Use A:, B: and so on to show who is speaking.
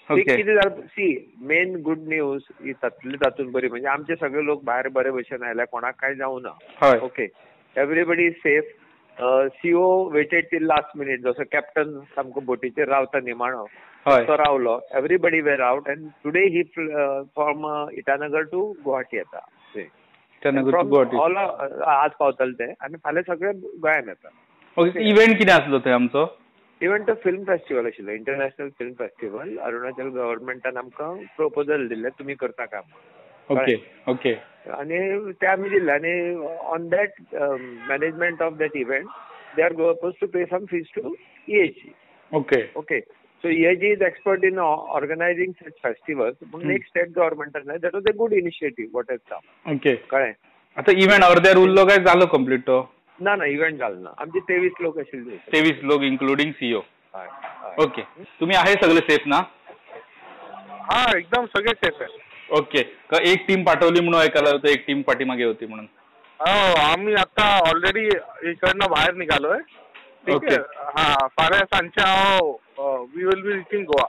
A: कितें जालें, C main good news ही तातूंतली तातूंत बरी म्हणजे आमचे सगळे लोक भायर बरे भशेन आयल्या, कोणाक कांय जावं ना. Okay, everybody is safe. CO waited till last minute, जसो कॅप्टन सामको बोटीचेर रावता निमाणो तो रावलो. Everybody were out and today he from Itanagar to Guwahati येता. ऑल आज पावतले ते आनी फाल्यां सगळे गोंयान येता.
B: इव्हेंट कितें आसलो थंय आमचो?
A: इव्हेंट फिल्म फेस्टिवल आशिल्लो, इंटरनॅशनल फिल्म फेस्टिवल. अरुणाचल गव्हर्मेंटान आमकां प्रपोजल दिल्लें, तुमी करता काम.
B: ओके ओके,
A: आनी ते आमी दिल्ले आनी on that management of that event they are suppose to pay some fees to EAG.
B: Okay
A: okay, so EAG is expert in organizing such festivals. Next state गव्हर्मेंटान that was a good initiative what has come.
B: Okay,
A: कळ्ळें.
B: आतां event अर्द्यार उरलो काय जालो complete तो?
A: ना ना, event जालो ना. आमचे 23 लोक आशिल्ले.
B: 23 लोक इन्क्लुडींग सीओ. ओके, तुम्ही आहे सगळे सेफ ना?
C: हा, एकदम सगळे सेफ आहे.
B: ओके, एक टीम पाठवली म्हणून ऐकायला होतं, एक टीम पाठीमागे होती म्हणून.
C: हो, आम्ही आता ऑलरेडी इकडनं बाहेर निघालोय. ठीक आहे. हा, फाल्यां सांजचे हांव we will be reaching Goa.